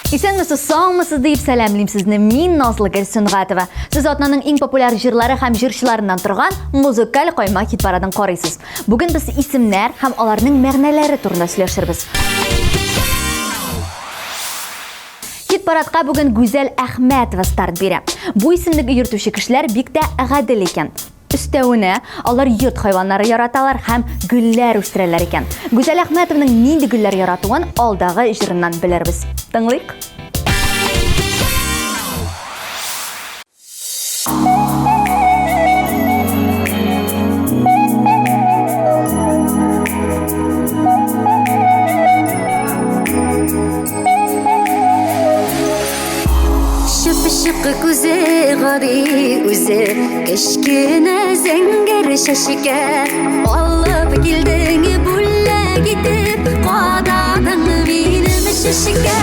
Исәнмесез, саумысыз дип сәламлим сезне. Мин Назлы Гөл Сөнгатова. Сез атнаның иң популяр җырлары һәм җырчыларыннан торган музыкаль кайма хит-парадын карыйсыз. Бүген без исемнәр һәм аларның мәгънәләре турында сөйләшербез. Хит-парадка бүген Гүзәл Әхмәтова старт бирә. Бу исемлек йөртүче кешеләр бик тә гадел икән. Өстәвенә, алар йорт хайваннары яраталар һәм гөлләр үстерәләр икән. Гүзәл Әхмәтованың нинди гөлләр яратуын алдагы җырыннан белербез. Тыңлыйк. Чыпчык күзе гади үзе, кечкенә зәңгәр чәчкә. Алып килдең бүләк итеп, кададың минем чәчкә.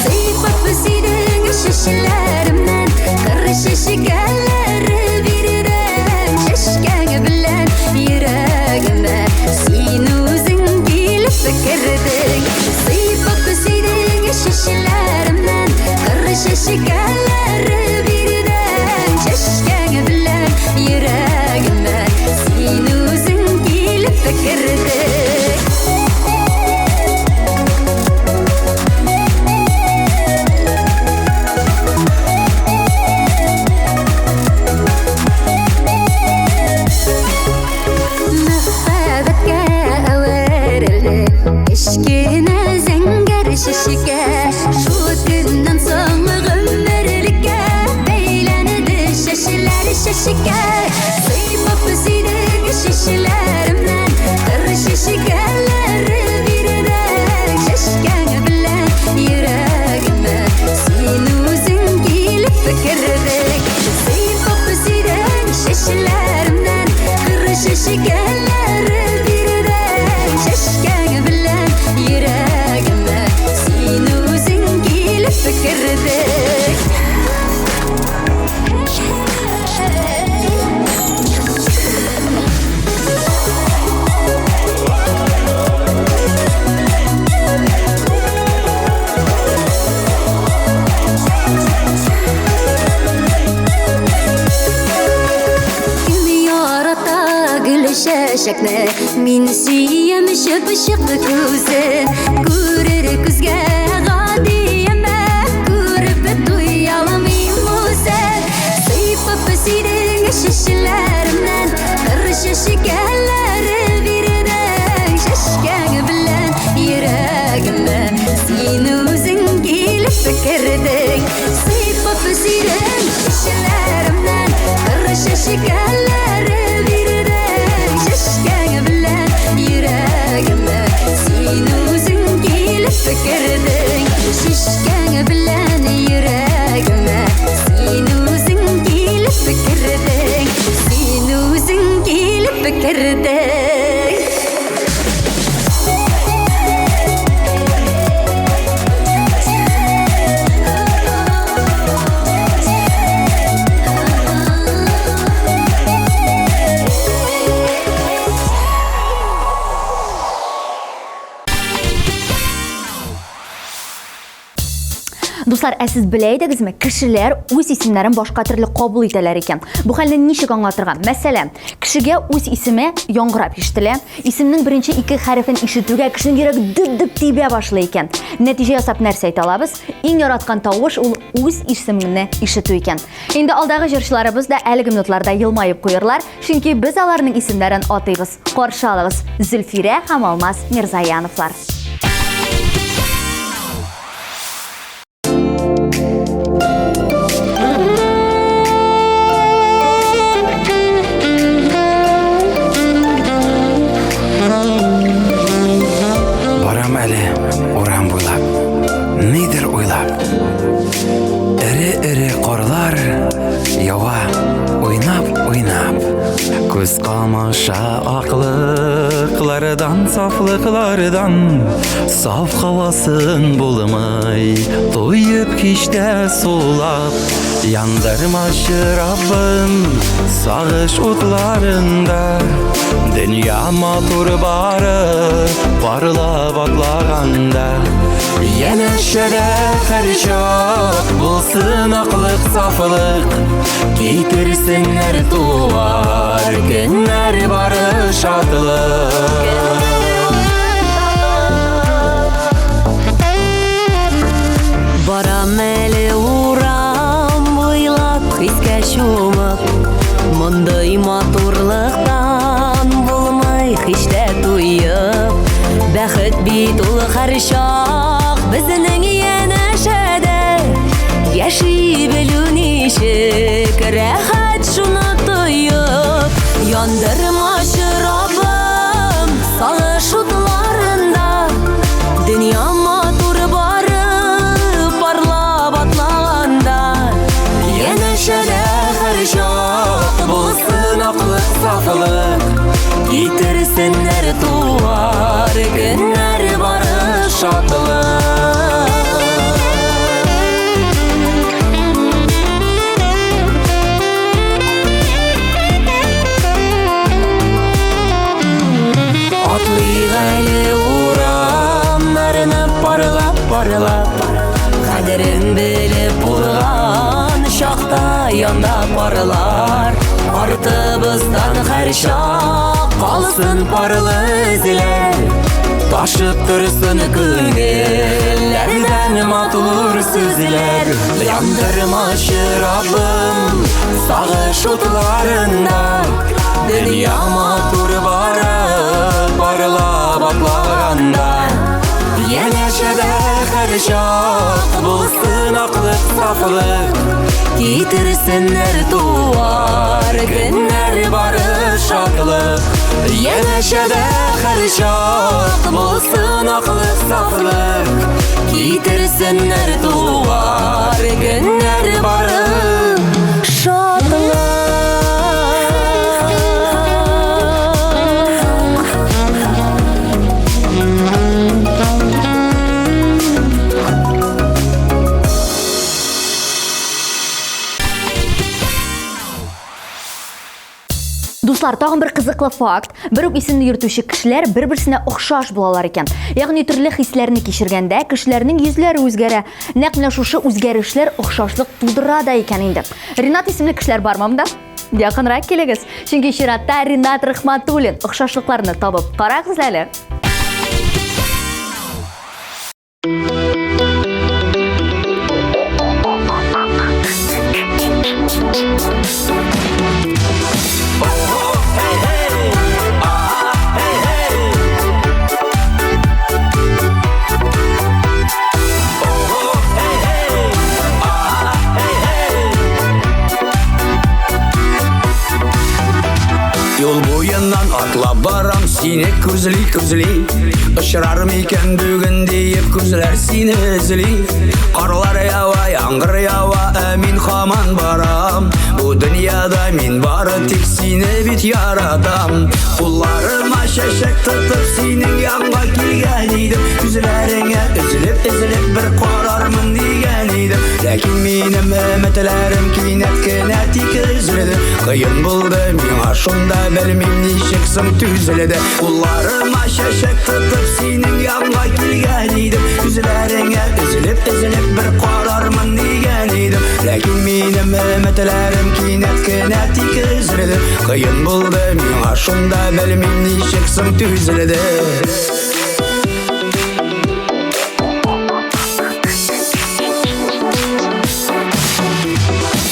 Сыйпап сөйдең чәчләремнән, кыр чәчкәләре бирдең. Чәчкәң белән йөрәгемә син үзең килеп кердең. Сыйпап сөйдең чәчләремнән, кыр чәчкәләре бирдең. Чәчкәң белән йөрәгемә син үзең килеп кердең. Мәхәббәткә әверелде кечкенә зәңгәр чәчкә. Шул көннән соң гомерлеккә бәйләнде чәчләр чәчкә. Сыйпап сөйдең чәчләремнән, кыр чәчкәләре бирдең. Чәчкәң белән йөрәгемә син үзең килеп кердең. Сыйпап сөйдең чәчләремнән, кыр чәчкәләре бирдең. Чәчкәң белән йөрәгемә син үзең килеп кердең. Кем ярата гөл чәчәкне, мин сөям чыпчык күзен. Күрер күзгә гади әмма күреп туя алмыйм үзен. Сыйпап сөйдең чәчләремнән, кыр чәчкәләре бирдең. Чәчкәң белән йөрәгемә син үзең килеп кердең. Сыйпап сөйдең чәчләремнән, кыр чәчкәләре бирдең. Чәчкәң белән йөрәгемә син үзең килеп кердең. Чәчкәң белән йөрәгемә син үзең килеп кердең. Син үзең килеп кердең. Дуслар, ә сез белә идегезме, кешеләр үз исемнәрен башка төрле кабул итәләр икән. Бу хәлне ничек аңлатырга? Мәсәлән, кешегә үз исеме яңгырап ишетелә. Исемнең беренче ике хәрефен ишетүгә кешенең йөрәге дөп-дөп тибә башлый икән. Нәтиҗә ясап нәрсә әйтә алабыз? Иң яраткан тавыш ул үз исемеңне ишетү икән. Инде алдагы җырчыларыбыз да әлеге минутларда елмаеп куерлар, чөнки без аларның исемнәрен атыйбыз. Каршы алыгыз, Зөлфирә һәм Алмаз Мирзаяновлар. Барам әле урам буйлап, нидер уйлап. Эре-эре карлар ява уйнап-уйнап. Күз камаша аклыклардан, сафлыклардан, саф һавасын булмый, туеп һич тә сулап. Яндырмачы, Раббым, сагыш утларында. Дөнья матур бары, парлап атлаганда. Янәшәдә һәрчак булсын аклык, сафлык. Китерсеннәр туар көннәр бары шатлык. Барам әле урам буйлап, хискә чумып, Мондый матурлыктан булмый һич тә туеп. Бәхет бит ул һәрчак безнең янәшәдә. Яши белү ничек рәхәт шуны тоеп. Яндырмачы, Раббым, сагыш утларында. Дөнья матур бары парлап атлаганда. Янәшәдә һәрчак булсын аклык, сафлык. Китерсеннәр туар көннәр бары шатлык. Атлыйк әле урамнарны парлап, парлап. Кадерен белеп булган чакта янда парлар. Артыбыздан һәрчак калсын парлы эзләр. Ташып торсын күңелләрдән матур сүзләр. Яндырмачы, Раббым, сагыш утларында. Дөнья матур бары парлап атлаганда. Янәшәдә һәрчак булсын аклык, сафлык. Китерсеннәр туар көннәр бары шатлык. Янәшәдә һәрчак булсын аклык, сафлык. Китерсеннәр туар көннәр бары шатлык. Дуслар, тагын бер кызыклы факт. Бер үк исемне йөртүче кешеләр бер-берсенә охшаш булалар икән. Ягъни төрле хисләрне кичергәндә кешеләрнең йөзләре үзгәрә. Нәкъ менә шушы үзгәрешләр охшашлык тудыра да икән инде. Ринат исемле кешеләр бармы монда? Якынрак килегез. Чөнки чиратта Ринат Рахматуллин. Охшашлыкларны табып карагыз әле. Юл буеннан атлап барам, сине күзли күзли. Очрар микән бүген диеп күзләр сине эзли. Карлар ява, яңгыр ява, ә мин һаман барам. Бу дөньяда мин бары тик сине бит яратам. Кулларыма чәчәк тотып синең янга килгән идем. Күзләреңә өзелеп өзелеп бер карармын дигән идем. Ләкин минем өметләрем кинәт кенә тик өзелде. Кыен булды миңа шунда, белмим ничек соң түзелде. Кулларыма чәчәк тотып синең янга килгән идем. Күзләреңә өзелеп өзелеп бер карармын дигән идем. Ләкин минем өметләрем кинәт кенә тик өзелде. Кыен булды миңа шунда, белмим ничек соң түзелде.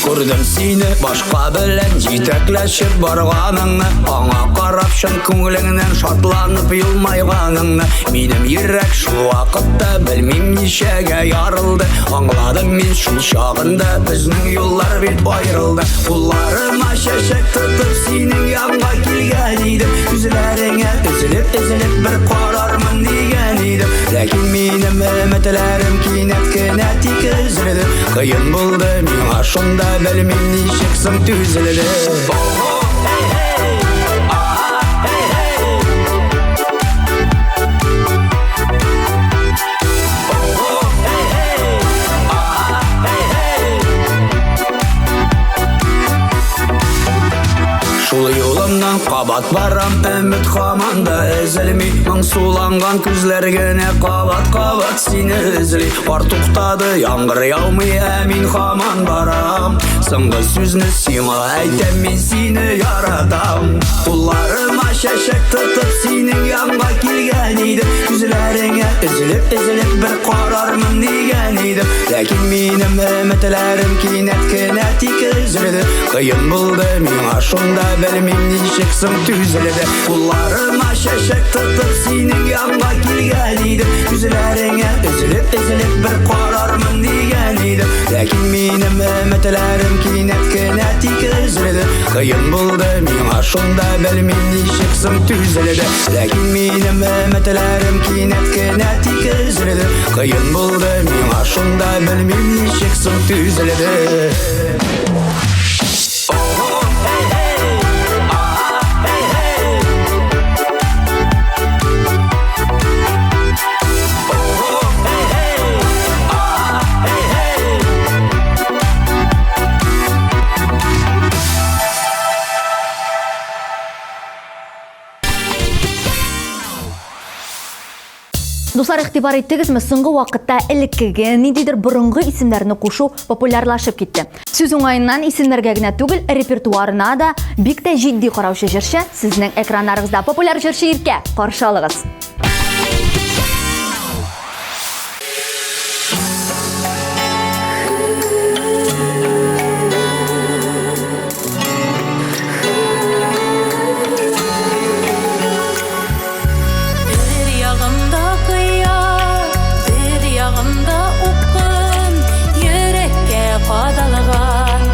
Күрдем сине башка белән җитәкләшеп барганыңны, аңа карап чын күңелеңнән шатланып елмайганыңны. Минем йөрәк шул вакытта белмим ничәгә ярылды. Аңладым мин шул чагында, безнең юллар бит аерылды. Кулларыма чәчәк тотып синең янга килгән идем. Күзләреңә өзелеп өзелеп бер карармын дигән идем. Ләкин минем өметләрем кинәт кенә тик өзелде. Кыен булды миңа шунда, белмим ничек соң түзелде. Кабат барам, өмет һаман да өзелми. Моңсуланган күзләр генә кабат-кабат сине эзли. Кар туктады, яңгыр яумый, ә мин һаман барам. Соңгы сүзне сиңа әйтәм, мин сине яратам. Кулларыма чәчәк тотып синең янга килгән идем. Күзләреңә өзелеп-өзелеп бер карармын дигән идем. Ләкин минем өметләрем кинәт кенә тик өзелде. Кыен булды миңа шунда, белмим ничек соң түзелде. Кулларыма чәчәк тотып синең янга килгән идем. Күзләреңә өзелеп-өзелеп бер карармын дигән идем. Ләкин минем өметләрем кинәт кенә тик өзелде. Кыен булды миңа шунда, белмим ничек соң түзелде. Ләкин минем өметләрем кинәт кенә тик өзелде. Кыен булды миңа шунда, белмим ничек соң түзелде. Дуслар, игътибар иттегезме, соңгы вакытта элеккеге ниндидер борынгы исемнәрне кушу популярлашып китте. Сүз уңаеннан исемнәргә генә түгел, репертуарына да бик тә җитди караучы җырчы сезнең экраннарыгызда. Популяр җырчы Иркә, каршы алыгыз. Бер ягымда кыя, бер ягымда упкын, йөрәккә кадалган,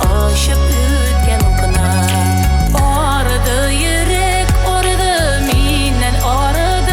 ачып үткән укына. Арыды йөрәк, арыды, миннән арыды.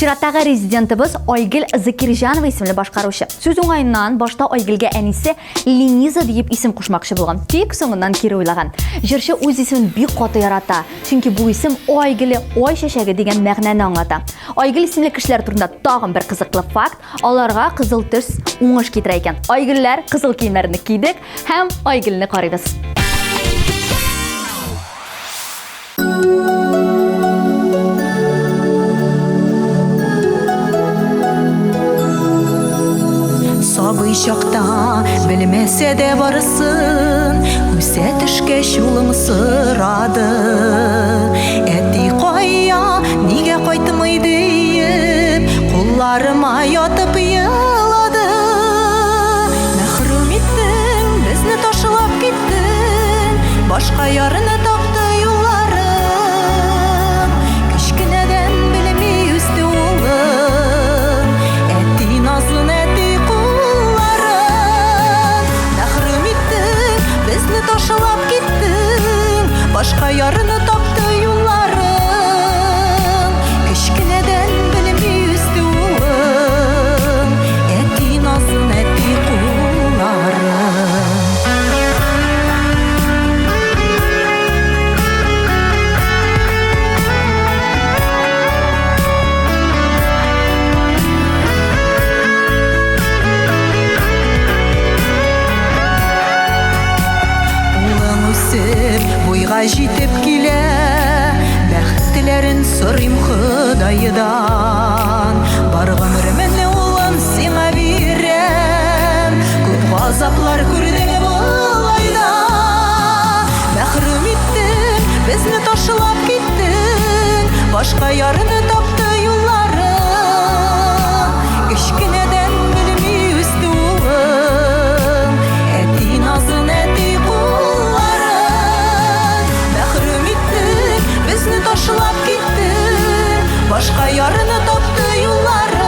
Чираттагы резидентыбыз Айгөл Закирҗанова исемле башкаручы. Сүз уңаеннан башта Айгөлгә әнисе Лениза диеп исем кушмакчы булган, тик соңыннан кире уйлаган. Җырчы үз исемен бик каты ярата, чөнки бу исем Ай гөле, ай чәчәге дигән мәгънәне аңлата. Айгөл исемле кешеләр турында тагын бер кызыклы факт, аларга кызыл төс уңыш китерә икән. Айгөлләр кызыл киемнәрне кидек һәм Айгөлне карыйбыз. Сабый чакта белмәсә дә барысын, үсә төшкәч улым сорады. Әти кая, нигә кайтмый диеп, кулларыма ятып елады. Мәхрүм иттең, безне ташлап киттең, башка ярны тапты юлларың. Кечкенәдән белми үсте улым, әти назын, әти кулларын. Мәхрүм иттең, безне ташлап киттең, башка ярны тапты юлларың. Кечкенәдән белми үсте улым, әти назын, әти кулларын. Улың үсеп, буйга җитеп килә, бәхетләрен сорыйм Ходайдан. Бар гомеремне улым сиңа бирәм, күп газаплар күрдең болай да. Мәхрүм иттең, безне ташлап киттең, башка ярны тапты юлларың. Кечкенәдән белми үсте улым, әти назын, әти кулларын. Мәхрүм иттең, безне ташлап киттең, башка ярны тапты юлларың.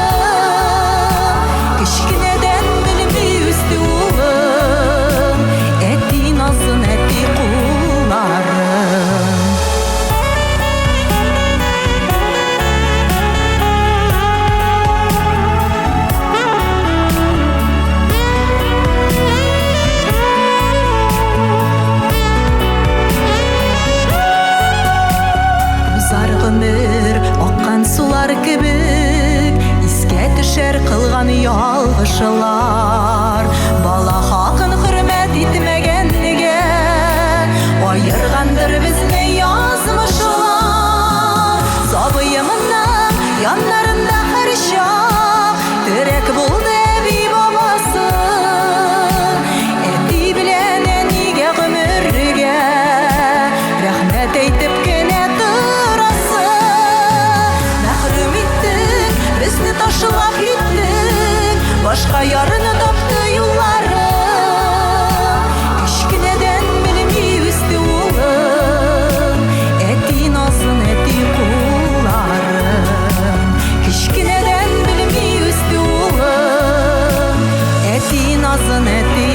Кечкенәдән белми үсте улым, әти назын, әти кулларын. Узар гомер аккан сулар кебек, искә төшәр кылган ялгышлар. Бала хакын хөрмәт итмәгәнлегә, аергандыр безне язмышлар. Сабыемның яннарында һәрчак терәк булды әби бабасы. Әти белән әнигә гомергә рәхмәт әйтеп кенә торасы. Мәхрүм иттең, безне ташлап киттең, башка ярны тапты юлларың. Кечкенәдән белми үсте улым, әти назын, әти кулларын. Кечкенәдән белми үсте улым, әти назын, әти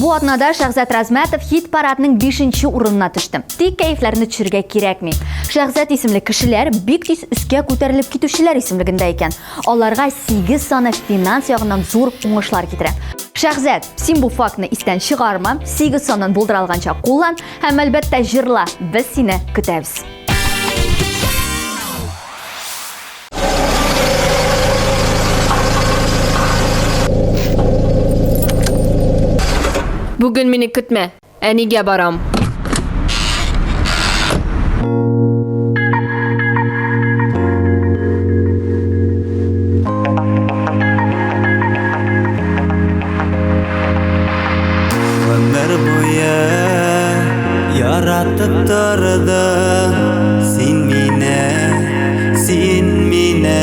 Бу атнада Шәһзат Размәтов хит парадның 5 урынына төште. Тик кәефләрне төшерергә кирәкми. Шәһзат исемле кешеләр бик тиз өскә күтәрелеп китүчеләр исемлегендә икән. Аларга 8 саны финанс ягыннан зур уңышлар китерә. Шәһзат, син бу фактны истән чыгарма, 8 санын булдыра алганча куллан һәм әлбәттә җырла. Без сине көтәбез. Бүген мине көтмә, әнигә барам. Гомер буе яратып тордың син мине, син мине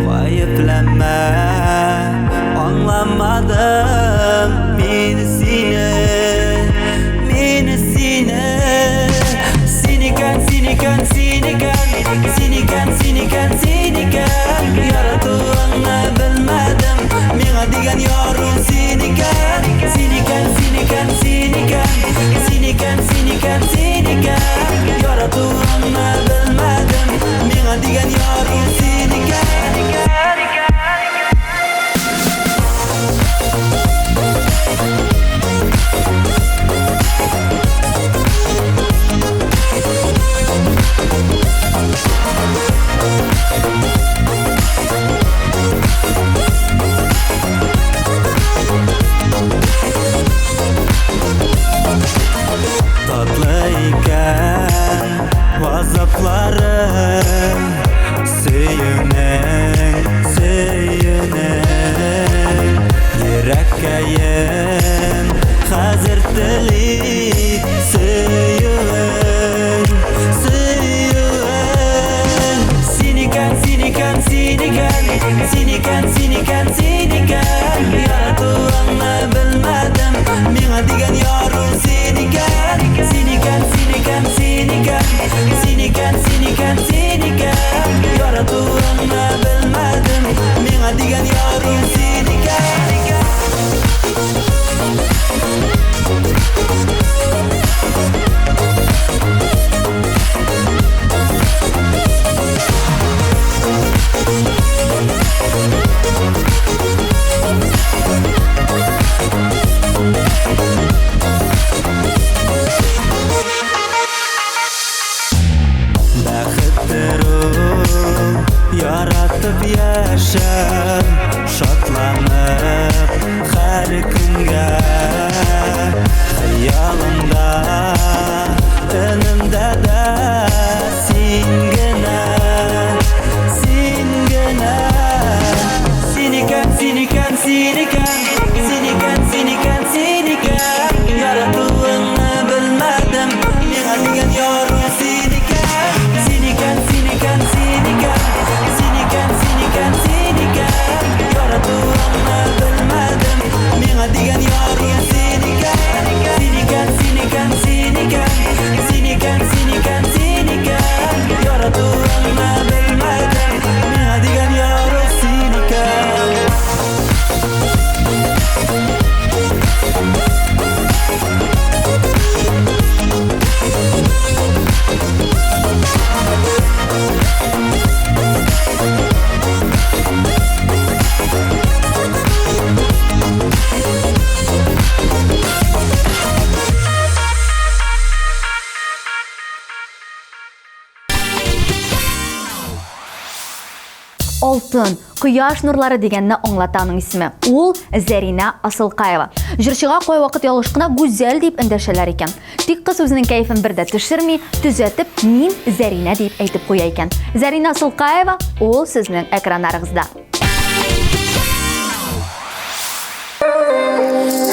гаепләмә. Алтын, кояш нурлары дигәнне аңлата аның исеме. Ул Зәринә Асылкаева. Җырчыга кайвакыт ялгыш кына Гүзәл дип эндәшәләр икән. Тик кыз үзенең кәефен бер дә төшерми, төзәтеп, мин Зәринә дип әйтеп куя икән. Зәринә Асылкаева ул сезнең экраннарыгызда.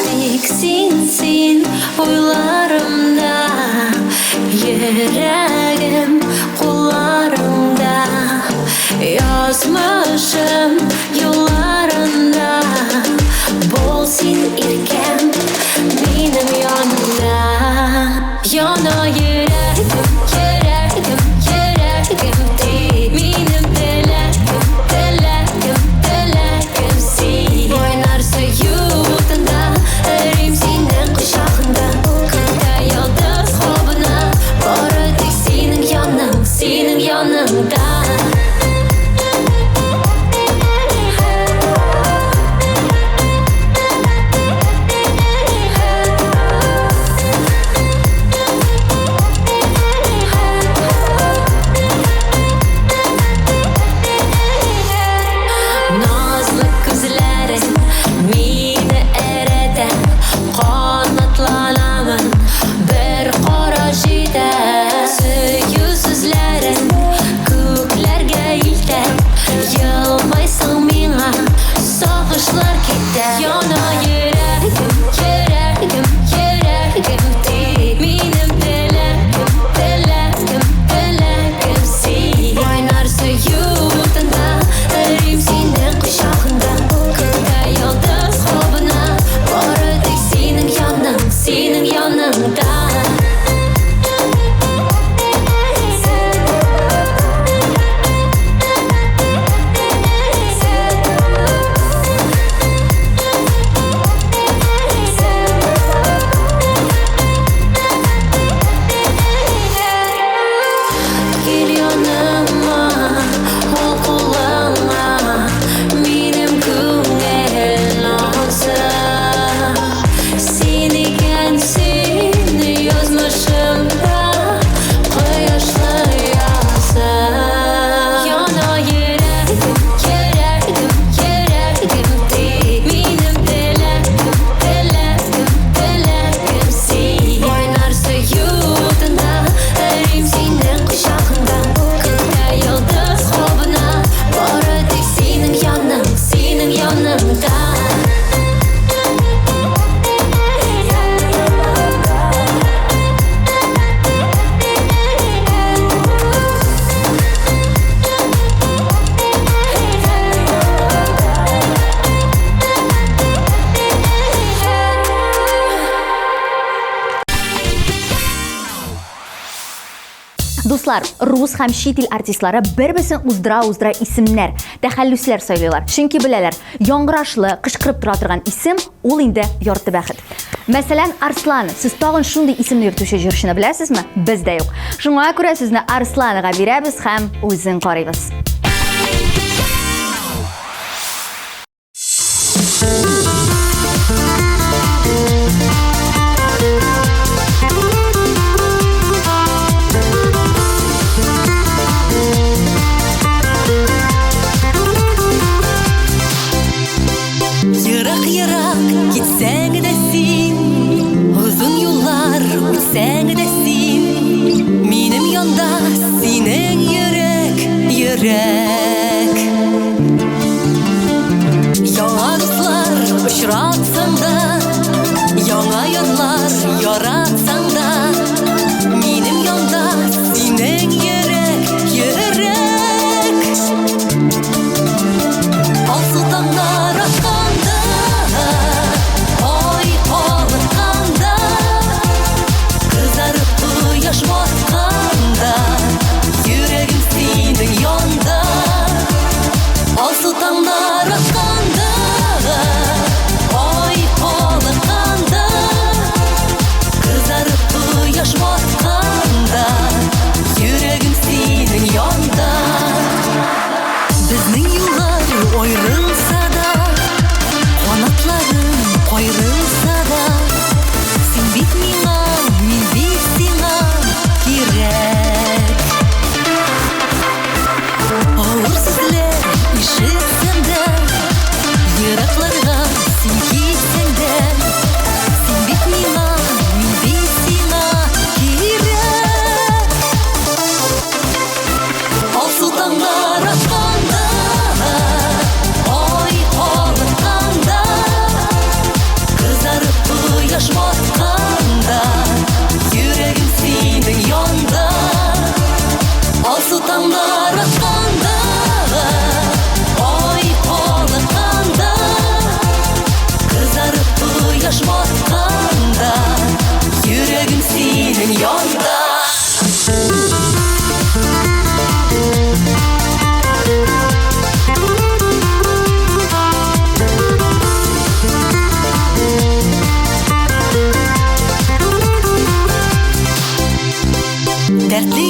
Тик син, син уйларымда, йөрәгем кулларыңда, язмышым юлларында, бул син иркәм минем янымда. Яна йөрәгем, йөрәгем, йөрәгем, тик минем теләгем, теләгем, теләгем син. Кайнар сөю утында эрим синең кочагында. Күктә йолдыз кабына, бары тик синең яның, синең яныңда. Назлы күзләрең мине эретә, канатланамын, бер кара җитә. Сөю сүзләрең күкләргә илтә, елмайсың миңа, сагышлар китә. Яна йөрәгем, йөрәгем, йөрәгем, тик минем теләгем, теләгем, теләгем син. Кайнар сөю утында эрим синең кочагында. Күктә йолдыз кабына, бары тик синең яның, синең яныңда. Кил яныма, ул кулыңа, минем күңел назы. Син икәнсең язмышымда кояшлы язы. Яна йөрәгем, йөрәгем, йөрәгем, тик минем теләгем, теләгем, теләгем син. Кайнар сөю утында эрим синең кочагында. Күктә йолдыз кабына, бары тик синең яның, синең яныңда. Дуслар, рус һәм чит ил артистлары бер-берсен уздыра-уздыра исемнәр, тәхәллүсләр сайлыйлар. Чөнки беләләр, яңгырашлы, кычкырып тора торган исем ул инде ярты бәхет. Мәсәлән, Арслан. Сез тагын шундый исемне йөртүче җырчыны беләсезме? Без дә юк. Шуңа күрә сезне Арсланга бирәбез һәм үзен карыйбыз. Ерак-ерак китсәң дә син, озын юллар үтсәң дә син, минем янда синең йөрәк, йөрәк. Яңа дуслар очратсаң да, яңа ярлар яратсаң да, минем янда синең йөрәк, йөрәк. Алсу таңнар атканда, ай калыкканда, кызарып кояш батканда, йөрәгем синең янда. Алсу таңнар атканда, ай калыкканда,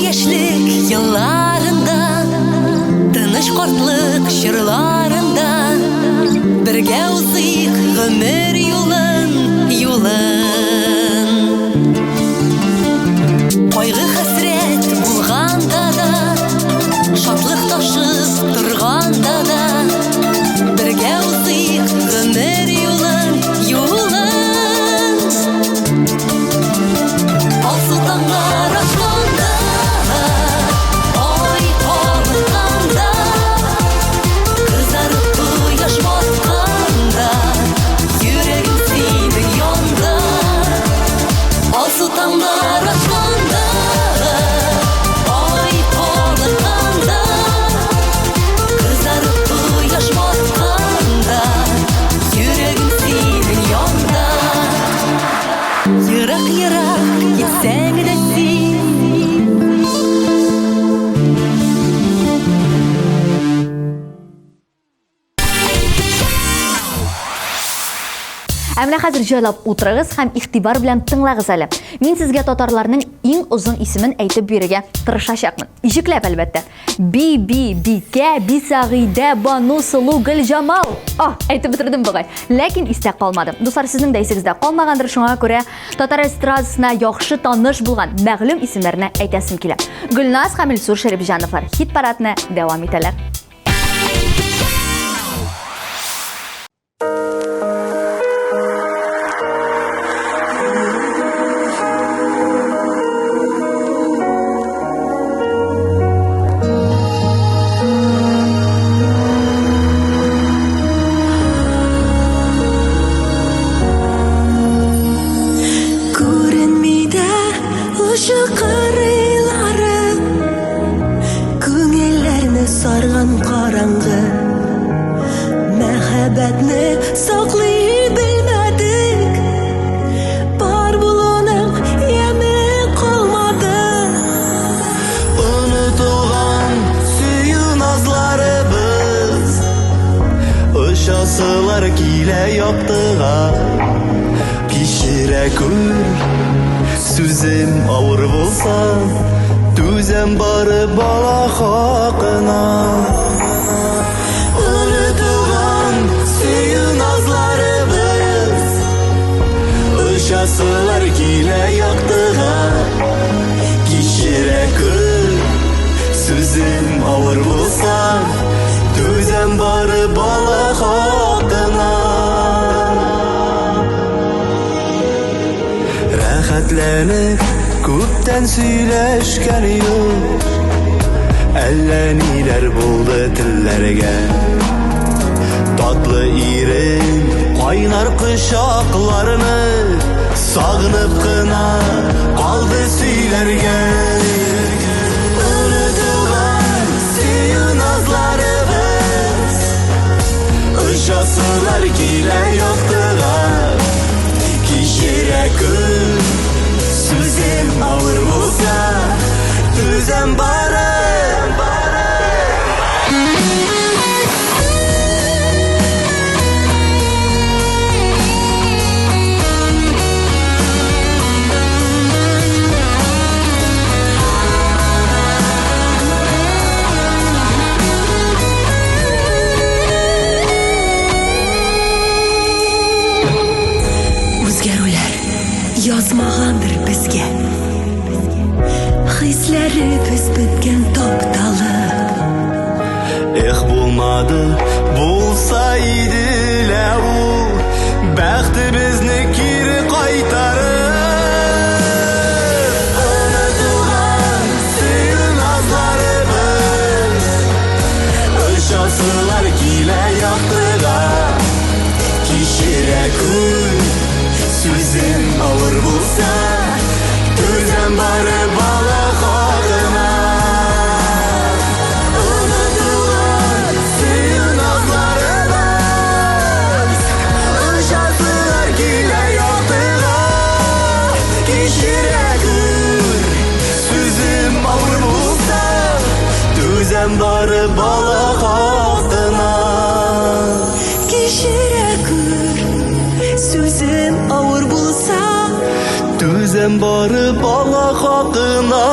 яшьлек елларында, тыныч картлык чорларында бергә узыйк гомер юлын, юлын. Кайгы хәсрәт булганда да, шатлык ташып торганда да бергә узыйк гомер юлын, юлын. Алсу таңнар атканда, ай калыкканда, кызарып кояш батканда, йөрәгем синең янда. Алсу таңнар атканда, ай калыкканда, кызарып кояш батканда, йөрәгем синең янда. Ерак-ерак китсәң дә син. Ә менә хәзер җайлап утырыгыз һәм игътибар белән тыңлагыз әле. Мин сезгә татарларның иң озын исемен әйтеп бирергә тырышачакмын. Иҗекләп, әлбәттә. Би, би, бикә, бисагыйдә, бану, сылу, гөлҗамал. А, әйтеп бетердем бугай. Ләкин истә калмады. Дуслар, сезнең дә исегездә калмагандыр, шуңа күрә татар эстрадасына яхшы таныш булган мәгълүм исемнәрне әйтәсем килә. Гөлназ һәм Илсур Шәрипҗановлар хит-парадны дәвам итәләр. Күренми дә очы кырыйлары, Күңелләрне сарган караңгы. Мәхәббәтне саклый белмәдек, Бар булуның яме калмады. Онытылган сөю назларыбыз, Очасылар килә яктыга. Кичерә күр, сүзем авыр булса, Түзәм бары бала хакына. Онытылган сөю назларыбыз, Очасылар килә яктыга. Кичерә күр, сүзем авыр булса, Түзәм бары бала хакына. Рәхәтләнеп күптән сөйләшкән юк, Әллә ниләр булды телләргә. Татлы ирен, кайнар кочакларны Сагынып кына калды сөйләргә. Онытылган сөю назларыбыз, Очасылар килә яктыга. Кичерә күр, сүзем авыр булса, Түзәм бары. Үзгәрүләр язмагандыр безгә. Хисләребез беткән тапталып. Эх, булмады, булса иде лә ул, Бәхтебезне кире кайтарып. Онытылган сөю назларыбыз, Очасылар килә яктыга. Кичерә күр, сүзем авыр булса, Түзәм бары бала хакына. Онытылган сөю назларыбыз, Очасылар килә яктыга. Кичерә күр, сүзем авыр булса, Түзәм бары бала хакына. Кичерә күр, сүзем авыр булса, Түзәм бары бала хакына.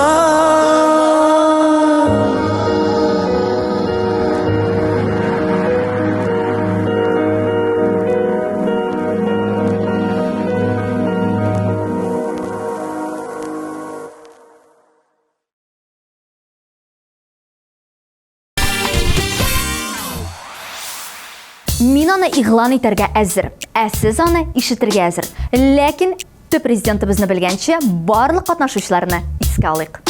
Мин аны игълан итәргә әзер, ә сез аны ишетергә әзер. Ләкин төп резидентыбызны белгәнче, барлык катнашучыларны искә алыйк.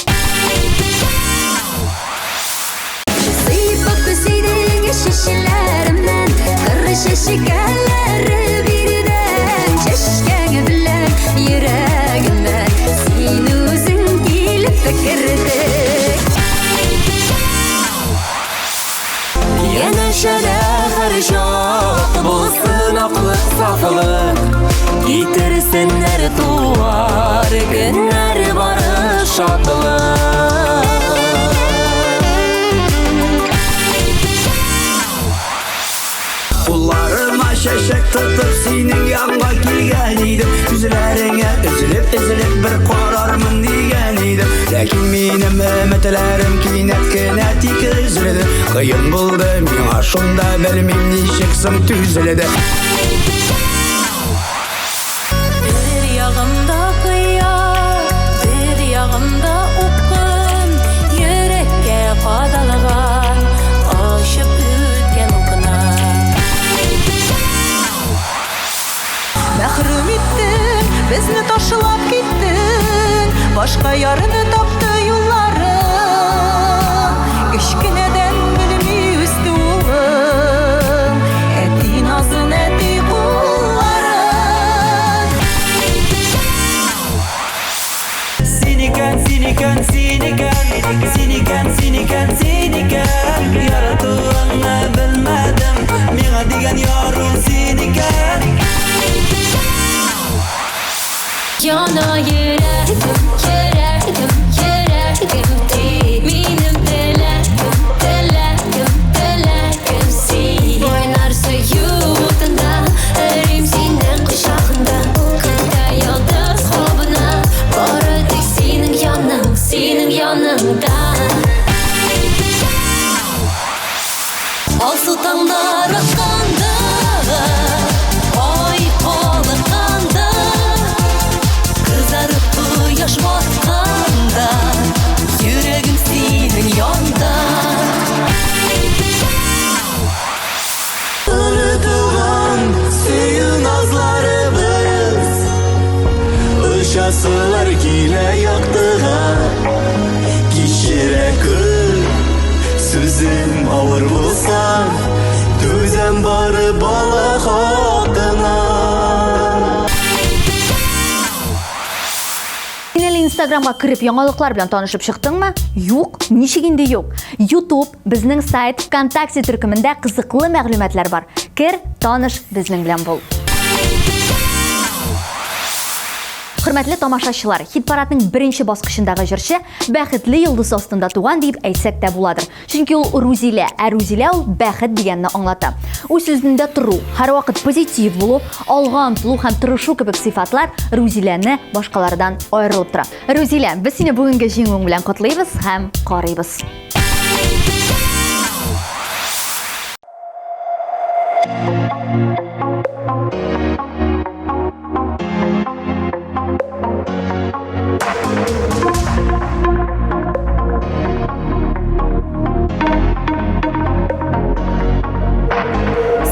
Сыйпап сөйдең чәчләремнән, кыр чәчкәләре бирдең, чәчкәң белән йөрәгемә син үзең килеп кердең. Янәшәдә һәрчак булсын аклык, сафлык, Китерсеннәр туар көннәр бары шатлык. Кулларыма чәчәк тотып синең янга килгән идем Күзләреңә өзелеп-өзелеп бер карармын дигән идем Ләкин минем өметләрем кинәт кенә тик өзелде Кыен булды миңа шунда белмим ничек соң түзелде Бер ягымда кыя, бер ягымда упкын, йөрәккә кадалган, ачып үткән укына. Мәхрүм иттең, безне ташлап киттең, башка ярны тапты юлларың. Кечкенәдән белми үсте улың, әти назын, әти кулларын. Син икән, син икән, син икән, син икән, син икән, син икән Яратуыңны белмәдем, миңа дигән ярым син икән Яна йөрәгем, йөрәгем, йөрәгем тик Минем теләгем, теләгем, теләгем син Кайнар сөю утында эрим синең кочагында Күктә йолдыз кабына Бары тик синең яның, синең яныңда Алсу таңнар атканда, ай калыкканда, кызарып кояш батканда, йөрәгем синең янда. Онытылган сөю назларыбыз Очасылар килә яктыга Кичерә күр Сүзем авыр булса Түзәм бары бала хакына Син әле Инстаграмга кереп яңалыклар белән танышып чыктыңмы? Юк, ничек инде юк? YouTube, безнең сайт, ВКонтакте төркемендә кызыклы мәгълүматлар бар. Кер, таныш, безнең белән бул. Хөрмәтле тамашачылар, хит-парадның беренче баскычындагы җырчы бәхетле йолдыз астында туган дип әйтсәк тә буладыр. Чөнки ул Рузилә, ә Рузилә ул бәхет дигәнне аңлата. Үз сүзендә тору, һәрвакыт позитив булу, алга омтылу һәм тырышу кебек сыйфатлар Рузиләне башкалардан аерылып тора. Рузилә, без сине бүгенге җиңүең белән котлыйбыз һәм карыйбыз.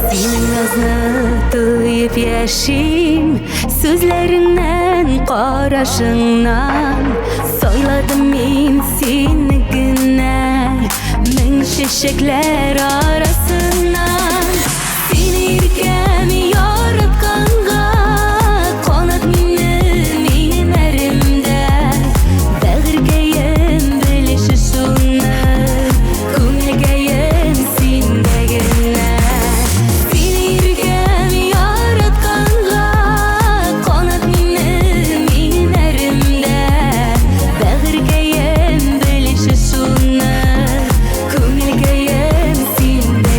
Синең назны тоеп яшим, сүзләреңнән, карашыңнан Сайладым мин сине генә, мең чәчәкләр арасыннан. Сине иркәм яратканга, канат минем иңнәремдә. Бәгырькәем белеше шуны, күңелкәем синдә генә. Сине иркәм яратканга, канат минем иңнәремдә. Бәгырькәем белеше шуны, күңелкәем синдә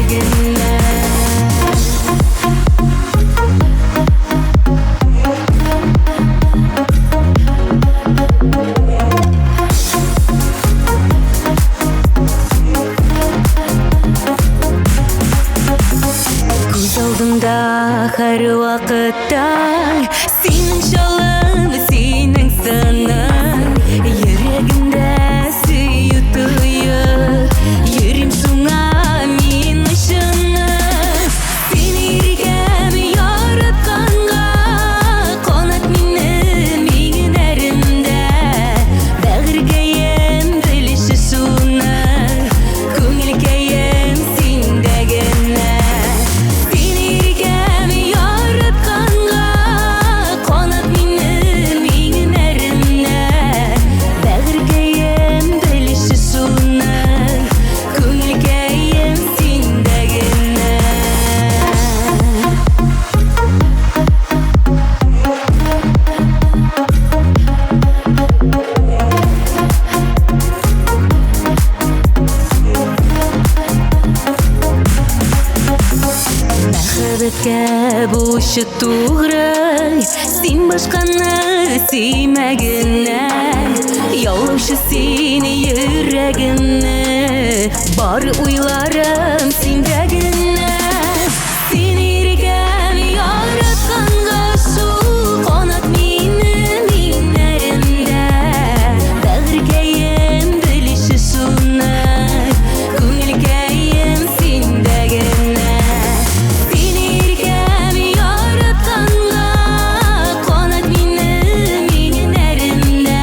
Белче тугры, син башканы сөймәгеннән. Яулаучы сине йөрәгемне, бар уйларым синдә генә. Син иркәм яратканга шул канат минем иңнәремдә. Бәгырькәем белеше шуны, күңелкәем синдә генә. Син иркәм яратканга канат минем иңнәремдә.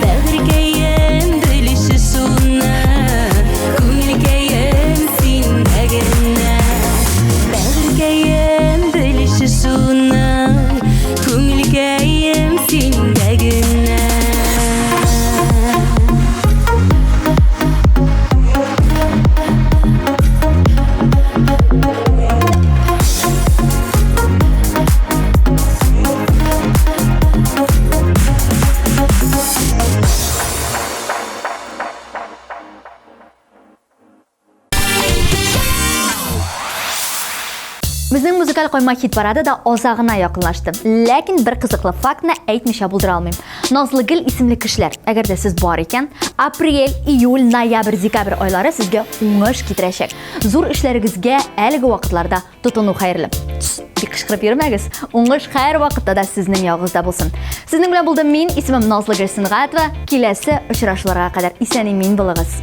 Бәгырькәем белеше шуны, күңелкәем синдә генә. Бәгырькәем белеше шуны, күңелкәем синдә генә. Безнең музыкаль койма хит парады да азагына якынлашты. Ләкин бер кызыклы фактны әйтмичә булдыра алмыйм. Назлыгөл исемле кешеләр, әгәр дә сез бар икән, апрель, июль, ноябрь, декабрь айлары сезгә уңыш китерәчәк. Зур эшләрегезгә әлеге вакытларда тотыну хәерле. Бик кычкырып йөрмәгез. Уңыш һәр вакытта да сезнең ягыгызда булсын. Сезнең белән булдым мин, исемем Назлыгөл Сөнгатова. Киләсе очрашуларга кадәр исән-имин булыгыз.